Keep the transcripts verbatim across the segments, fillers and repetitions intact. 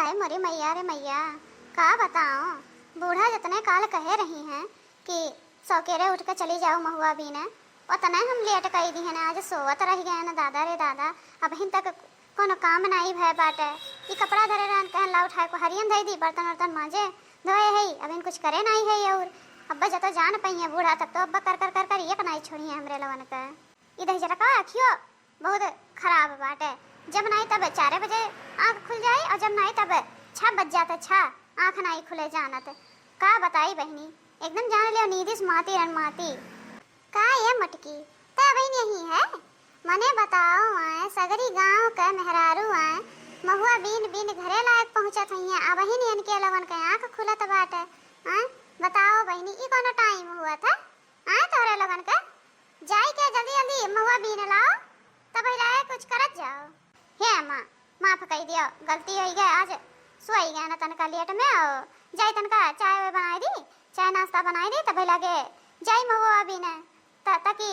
अरे मोरी मैया रे मैया, का बताओ, बूढ़ा जतने काल कहे रही हैं कि सौकेरे उठ के चली जाओ महुआ बीने, उतने हम लेट कई दिहन। आज सोवत रह गए न दादा रे दादा, अबहिन तक कोनो काम नाई भय बाटे। ई कपड़ा धरे रहन, कहन ला उठाए को हरियन धई दी, बर्तन उर्तन माजे धोए है, अबहिन कुछ करे नाई है। और अब्बा जतो जान पइहे बूढ़ा, तब तो अब्बा कर कर कर कर एक नाई छोड़िए हमरे लोगन के। ई दहिजरा का अखियो बहुत खराब बाटे। जब नाई तब चारे बजे आँख खुल जाई और जब नाई तब छह बज जाता, छह आँख नाई खुले जानत। का बताई बहिनी, एकदम जान लियो नींदिस माती रन माती। का ये मटकी, ते अबहिन यही है? मने बताओ आए, सगरी गाँव के मेहरारू आए, महुआ बीन बीन घरे लायक पहुँचत हइये, अबहिन इनके लोगन के आँख खुलत बाटे। आए, बताओ बहिनी, ई कोनो टाइम हुआ था? आए तोहरे लोगन के जाई के जल्दी जल्दी महुआ बीन लाओ, तब हिलाए कुछ करत जाओ। हे अम्मा, माफ कई दियो, गलती होई गए, आज सोई गए ना तनका लेट में। आओ, जाई तनका चाय वाय बनाई दी, चाय नाश्ता बनाई दी, तब लगे जाई महुआ बीने। त-, ताकि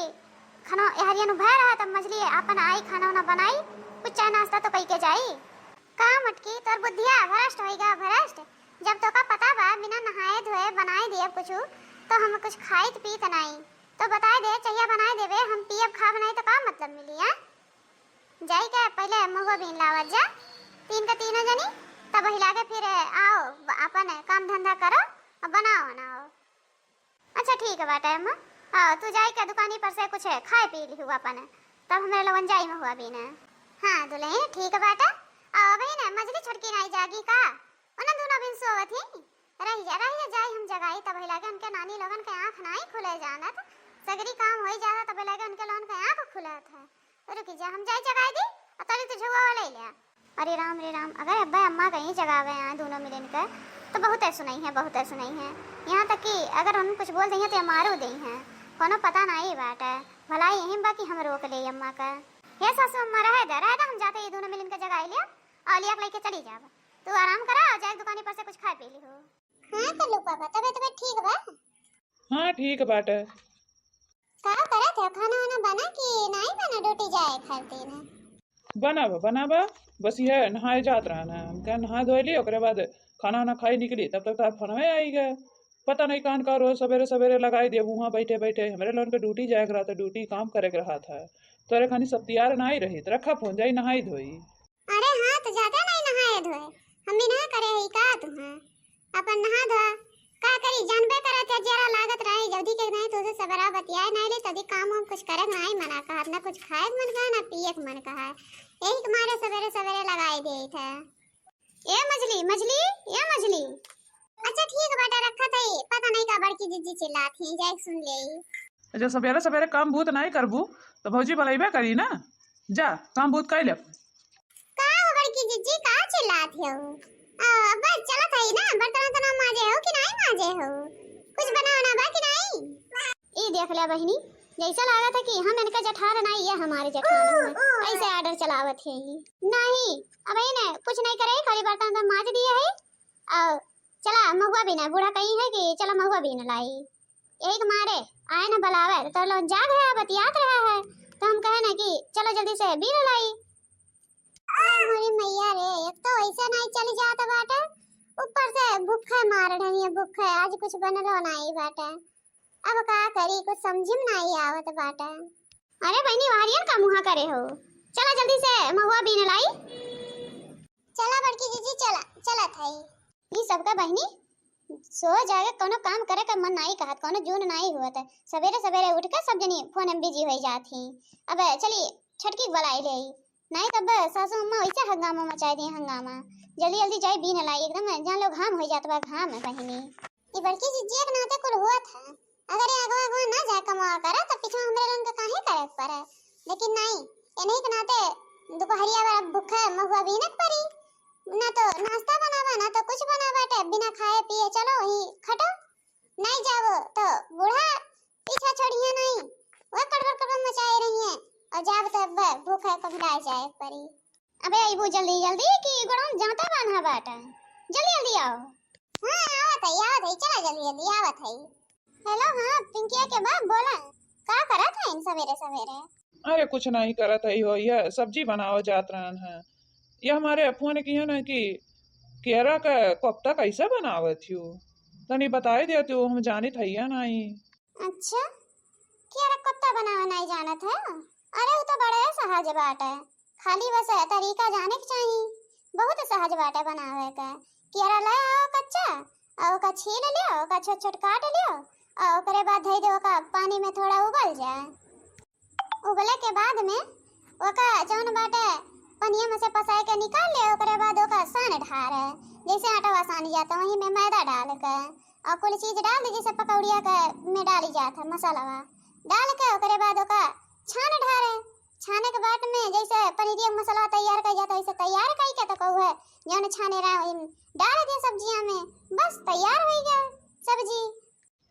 खनो एहरियन उभे रहा, तब मझली अपन आई खाना उना बनाई, कुछ चाय नाश्ता तो कई के जाई। का मटकी, तोर बुद्धिया भ्रष्ट होई गा, भ्रष्ट। जब तोका पता बा, बिना नहाए धोए बनाई दिए कुछ, तो हम कुछ खाइत पीत नाई। तो बताए दे, चहिया बनाए देबे, हम पियब खाब नाई तो का मतलब मिली, हैं? जाई के पहले महुआ बीन लावत जा, तीन के तीनों जनी, तब हिला के फिर आओ, ब-, अपन काम धंधा करो और बनाओ बनाओ। अच्छा ठीक बाटे अम्मा, आओ तू जाई के दुकानी पर से कुछ खाए पी लिहू अपन, तब हमरे लोगन जाई महुआ बीने। हाँ दुल्हन ठीक बाटे, आओ अबहिन मझली छोटकी नाई जागी का? उन्हें दोनों बिन सोवत ही। रहि जा, रहि जा, जाई हम जगाई, तब हिला के उनके नानी लोगन के आँख नाई खुले जानत, सगरी काम होई जाता, तब हिला के उनके लोगन के आँख खुलत है। रुकी जा, हम जाई जगाई दी, और तनी तू झुआ ले ले। अरे राम रे राम, अगर अब्बा अम्मा कहीं जगावे आए दोनों मिलन के, तो बहुत सुनाई है, बहुत सुनाई है। यहाँ तक कि अगर उन्हें कुछ बोल दई है, तो ये मारू दई है, कोनो पता नाई बाटे। भलाई यही बा कि हम रोक ले अम्मा का। हे सासू अम्मा, रहे दे, रहे दे, हम जाते ये दोनों मिलन के जगाई लिया और लिया के लेके चली जाब। तू आराम करा और जाए दुकानी पर से कुछ खाए पी लिहू। हाँ कल्लू पापा, तबीयत तबीयत ठीक बा? हाँ ठीक बाटे। का करत है, खाना वाना बना कि नाई बना, ड्यूटी जाए खातिर? बना बा, बना बा, बस यह नहाए जात रहन है, हम कहा नहा धोए ली, ओकरे बाद खाना वाना खाई निकली, तब तक तार फोनवे आई गए। पता नहीं कान का रोज सवेरे सवेरे लगाई देबू, वहाँ बैठे बैठे हमरे लोगन के ड्यूटी जाए के रहता, ड्यूटी काम करे के रहत है, तोरे खानी सब तैयार नाई रही, तो रखा फोन, जाई नहाई धोई। अरे हाँ, तो जाते नहीं नहाए धोए, हम भी ना करे है का तुहाँ? अपन नहा धोआ, का करी, जानबे करत है, जरा लागत रहे, जल्दी के नहीं तुझे सबेरा बतियाए नहीं ले, तभी काम वाम कुछ करे नहीं मना कहा, ना कुछ खाए के मन कहा, ना पिए के मन कहा, यही के मारे सवेरे सवेरे लगाई देत है। ए मझली, मझली, ए मझली। अच्छा ठीक बाटे, रखत है, पता नहीं का बड़की जिज्जी चिल्लात ही, जाए के सुन ले। अच्छा, सवेरे सवेरे काम बूत नहीं करबू, तो भौजी बुलाइबे करी ना। जा, काम बूत कर ले। का हो बड़की जिज्जी, का चिल्लात हो? आ, बस चलत है ना, बर्तन उर्तन माजे हो कि नहीं माजे हो? कुछ बना उना बा कि नहीं? ई देख ले बहिनी, जैसा लागत है कि हम इनका जठार ना, ये हमारे जठार हैं। ऐसे ऑर्डर चलावत है ये। नहीं, अब इन्हें कुछ नहीं करे, खाली बर्तन तो माज दिए है। और चला महुआ बीने, बूढ़ा कही है कि चला महुआ बीने लाई। यही के मारे आए ना बुलावे, तो लोग जाग है, बतियात रहा है, तो हम कहे ना कि चलो जल्दी से बीन लाई। अरे मोरी मैया रे, एक तो वैसे नहीं चली जात बाटे, ऊपर से भूखे मार रही है, भूखे, आज कुछ बनलो नहीं बाटे। अब का करी, कुछ समझी में नहीं आवत बाटे। अरे बहनी, वारियन का मुहा करे हो, चला जल्दी से महुआ बीन लाई। चला बड़की जीजी, चला, चलत हई। ई सबका बहिनी, सो जाए, कोनो काम करे का मन नाई कहत, कोनो जून नाई हुअत। सवेरे सवेरे उठ के सब जनी फोन में बिजी होई जात ही। अब चली छोटकी के बुलाई ले, नाई तब सासू अम्मा वैसे हंगामा मचाई दी, हंगामा। जल्दी जल्दी जाई बीन लाई, एकदम जान लो घाम होई जात बा, घाम बहिनी। ई बड़की जीजी के नाते कुल हुअत है। अगर ये आगवा आगवा ना जाए कमवा करे, तो पीछे हमरे लोगन के काहे करे के पड़े? लेकिन नहीं, इन्हीं के नाते दोपहरिया वाला भूखे महुआ बीने के पड़ी। ना तो नाश्ता बनावा, ना तो कुछ बनावा, टे बिना खाए पिए चलो ही खटो। नहीं जाओ तो बूढ़ा पीछा छोड़िए नहीं, वह कड़बड़ कड़बड़ मचाए रही है। और जाब तो अब भूखे को भुलाए जाए के पड़ी। अबे अइबू जल्दी जल्दी कि गोड़वा में जांता बान्हा बाटे, जल्दी जल्दी आओ। हाँ, आवत हई, आवत हई, चला जल्दी जल्दी आवत हई। हेलो, हाँ, पिंकिया के बाप बोला, का करत हईन सवेरे सवेरे? अरे कुछ नहीं करत हई हो, यह सब्जी बनावे जात रहन है। यह हमारे फोन किए ना कि केरा के कोफ्ता कैसे बनावत हो? तनी बताई देतू, हम जानित हइया नाई। अच्छा, केरा कोफ्ता बनावे नाई जानत है? अरे, उ तो बड़े सहज बाटे, खाली बस तरीका जाने के चाही। बहुत सहज बाटे बनावे के। केरा ले आओ कच्चा, और ओका छील लियो, ओका छोट छोट काट लियो, और ओकरे बाद धई दे ओका पानी में थोड़ा उबल जाए। उबले के बाद में ओका जौन बाटे पनिया में से पसाए के निकाल ले, ओकरे बाद ओका सान ढारे, जैसे आटवा सान जाता वही में मैदा डाल के और कुल चीज डाल दे, जैसे पकौड़िया के में डाली जात है मसालावा डाल के, ओकरे बाद ओका छान ढारे। छाने के बाद में जैसे पनीरिया के मसाला तैयार कर जाता वैसे तैयार कई के तो कहू है जौन छाने रहा वही डाल दे सब्जिया में, बस तैयार हो गया सब्जी।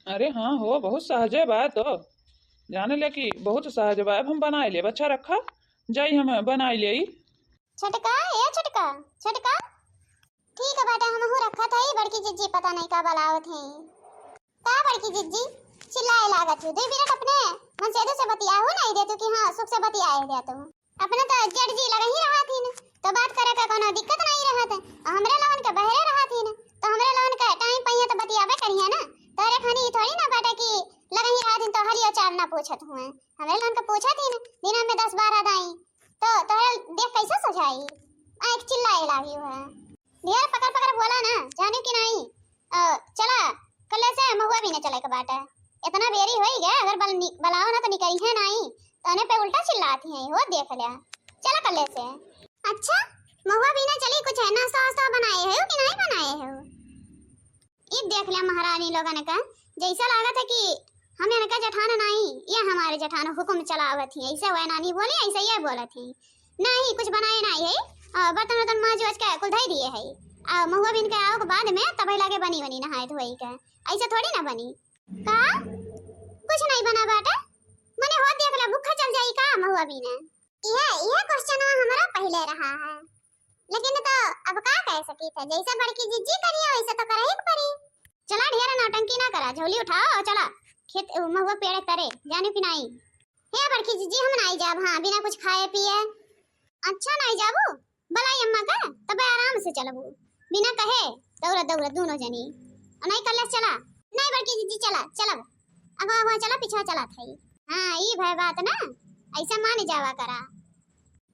अरे हाँ हो, बहुत सहजे बा तो। जाने ले कि बहुत सहज बा, अब हम बनाई लेब। अच्छा रखा, जाई हम बनाई लेई। छोटका, ए छोटका, छोटका। ठीक बाटे, हमहू रखत हई, बड़की जिज्जी पता नहीं का बलावत है। का बड़की जिज्जी चिल्लाए लागत हो? दुई मिनट अपने मनसेदू से बतियाहू नहीं देतू कि हाँ सुख से बतियाए देतू। अपने तो जेठ जी लगही रहत हिन, तो बात करे के कोनो दिक्कत नहीं रहत। आ हमरे लोगन के बहरे रहत हिन, तो हमरे लोगन के टाइम पहिए तो बतियाबे करिए ना। तोरे खानी ई थोड़ी ना बाटे कि लगही रहत हिन तो हलियो चाल ना पूछत हुए। हमरे लोगन के पूछत हिन, दिना में दस बारह दाई, तो तोरे देख कैसे सुझाई? आँख चिल्लाए लागी हुए। ढेर पकड़ पकड़ बोला ना, जाने कि नहीं। अ, चला, कल्ले से महुआ बीने चले के बाटे। इतना बेरी होई गया, अगर बल नि-, बलाओ ना तो निकरी है नहीं, तो अने पे उल्टा चिल्लाती हैं, वो देख लिया। चला कल्ले से। अच्छा, महुआ बीने चली, कुछ है नाश्ता वास्ता बनाए हो कि नहीं बनाए हो? ई देख लिया महारानी लोगन का, जैसा लागत है कि हम इनका जेठान नहीं, ये हमारे जेठान हुक्म चलावत ही। ऐसे वह नानी बोली, ऐसे ये बोलत ही। नहीं, कुछ बनाए नहीं है। आ, बर्तन वर्तन माज वाज के कुल धई दिए है। आ, महुआ बीन के आओ के बाद में तब लागे बनी बनी नहाए धोई के। ऐसे थोड़ी ना बनी। का? कुछ नहीं बना बाटे? मने हो देख ले, भूखा चल जाई का महुआ बीने? यह, यह क्वेश्चन हमारा पहले रहा है, लेकिन तो अब का कह सकी थे, जैसे बड़की जिज्जी करी है, वैसे तो करही के पड़ी। चला, ढेर नौटंकी ना करा, झोली उठाओ और चला खेत, महुआ पेड़ करे, जाने कि नहीं। हे बड़की जिज्जी, हम नहीं जाब, हाँ, बिना कुछ खाए पिए। अच्छा, नहीं जाबू? बलाई अम्मा का, तबे आराम से चलबू, बिना कहे दौड़त दौड़त दोनों जनी। और नहीं कल्ले से चला। नहीं बड़की जिज्जी, चला, चलब। अगवा अगवा चला, पीछा चला थाई। हाँ, ई भय बात ना, ऐसे मान जावा करा।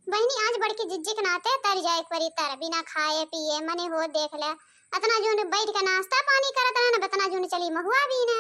बहिनी, आज बड़की जिज्जी के नाते तर जाए के परी तर, बिना खाए पिए, मने हो देख ले। अतना जून बैठ के नाश्ता पानी करत रहे ना, बतना जून चली महुआ बीने।